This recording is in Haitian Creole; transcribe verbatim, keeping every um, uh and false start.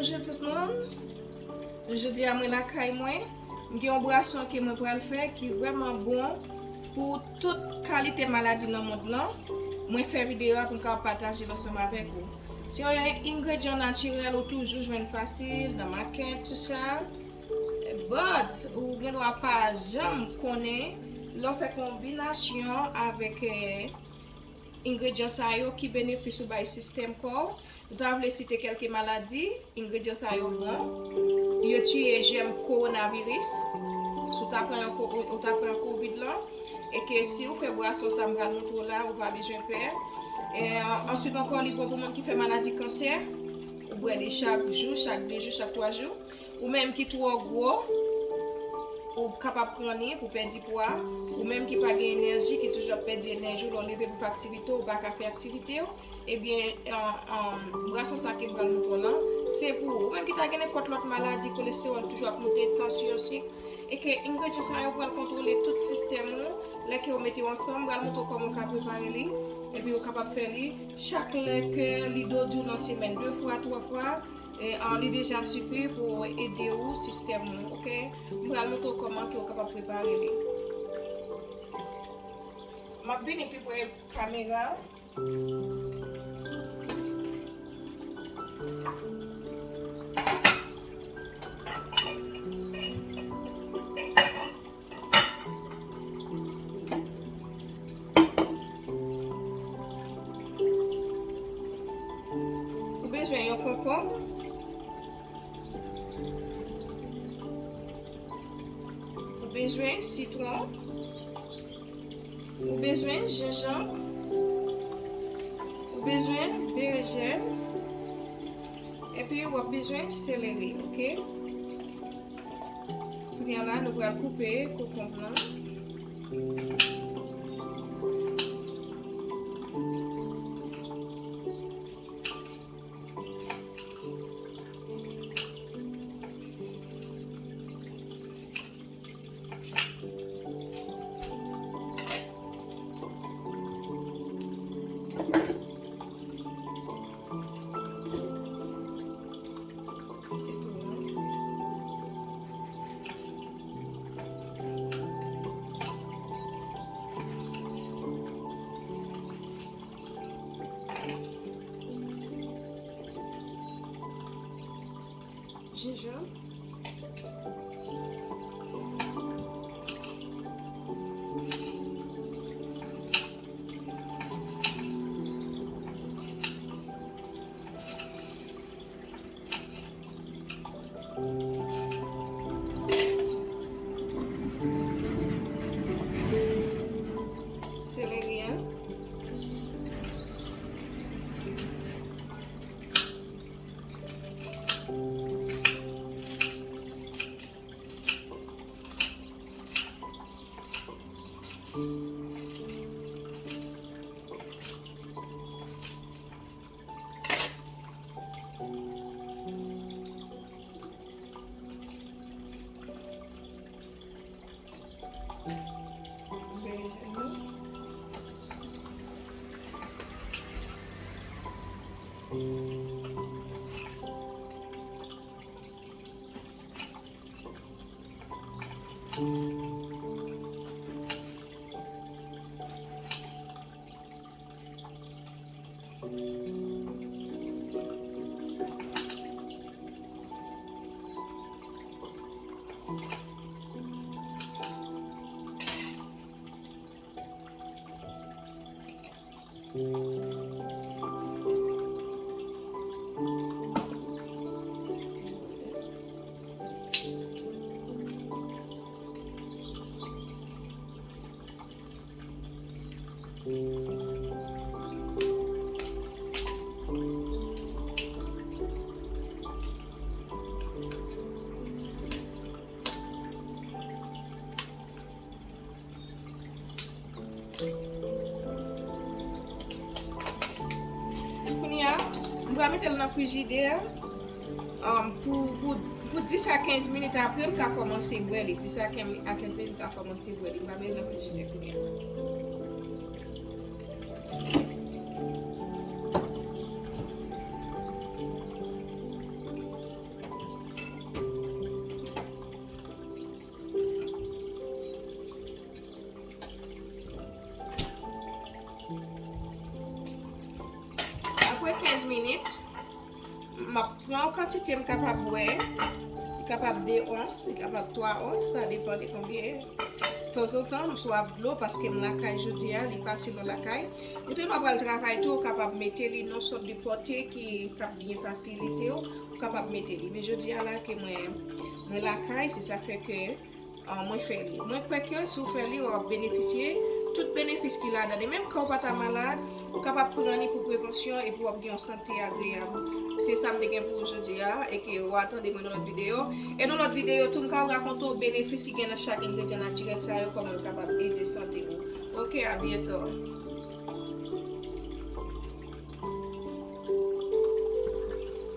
Bonjou tout moun. Jodi a mwen lakay mwen. M gen yon bwason ke mwen pral fè ki vrèman bon pou tout kalite maladi nan mond lan. Mwen fè videyo a pou m kapab pataje l ansanm avèk ou. Se yon engredyan natirèl ou toujou jwenn fasil nan makèt, tout sa. But, ou gen dwa pa janm konnen lè w fè konbinasyon avèk, eh, engredyan sa yo, ki benefis ou bay sistèm kò w. Nou ta vle site kèlke maladi, engredyan sa yo bon. Yo tiye jèm kowonaviris. Si w ta pran yon ko-, ou ta pran kovid lan, e ke si w fè bwason sa m pral montre w la, ou pa bezwen pè. E, answit ankò, li bon pou moun ki fè maladi kansè. Ou bwè li chak jou, chak de jou, chak twa jou. Ou menm ki twò gwo, ou kapab pran li pou pèdi pwa. Ou menm ki pa gen enèji, ki toujou ap pèdi enèji w, lè w leve pou fè aktivite, ou pa ka fè aktivite w. Ebyen, an, an, bwason sa ke m pral montre w lan, se pou ou. Ou menm ki ta gen nenpòt lòt maladi, kolestewòl toujou ap monte, tansyon, sik, e ke engredyan sa yo pral kontwole tout sistèm ou, lè ke yo mete yo ansanm, m pral montre w kòman w ka prepare li, epi ou kapab fè li chak lè ke li do di w nan semèn, de fwa, twa fwa, e, an, li deja sifi pou ede ou sistèm ou, oke? M pral montre w kòman ke w kapab prepare li. M ap vini pi pre kamera. Ou bezwen yon konkonm. Ou bezwen sitwon. Ou bezwen jenjanm. Ou bezwen berejèn. Epi w ap bezwen seleri, oke? Kounye a la, nou pral koupe kokonm lan. Sitwon. Jenjanm. Seleri an. Kounye a, m pral mete l nan frijidè, um, pou, pou, pou dis a kenz minit, apre m ka kòmanse bwè li. Dis a kenz, a kenz minit, m ka kòmanse bwè li. M pral mete l nan frijidè kounye a. Apre kenz minit, m ap pran yon kantite m kapab bwè. Li kapab de ons, li kapab twa ons, sa depann de konbyen. Tanzantan, m swaf dlo paske m lakay jodi a, li fasil nan lakay. Ou te mwen pral travay tou, ou kapab mete li nan sòt de pòte ki k ap byen fasilite w, ou kapab mete li. Men jodi a la ke mwen, mwen lakay, se sa fè ke Ah, mwen fè li. Mwen kwè ke si w fè li, w ap benefisye tout benefis ki ladan. E menm kan w pa ta malad, ou kapab pran li pou prevansyon epi w ap gen yon sante agreyab. Se sa m te gen pou ou jodi a, e ke w a tande mwen nan lòt videyo. E nan lòt videyo tou, m ka rakonte w benefis ki gen nan chak engredyan natirèl sa yo, kòman yo kapab ede sante ou. Oke, a byento.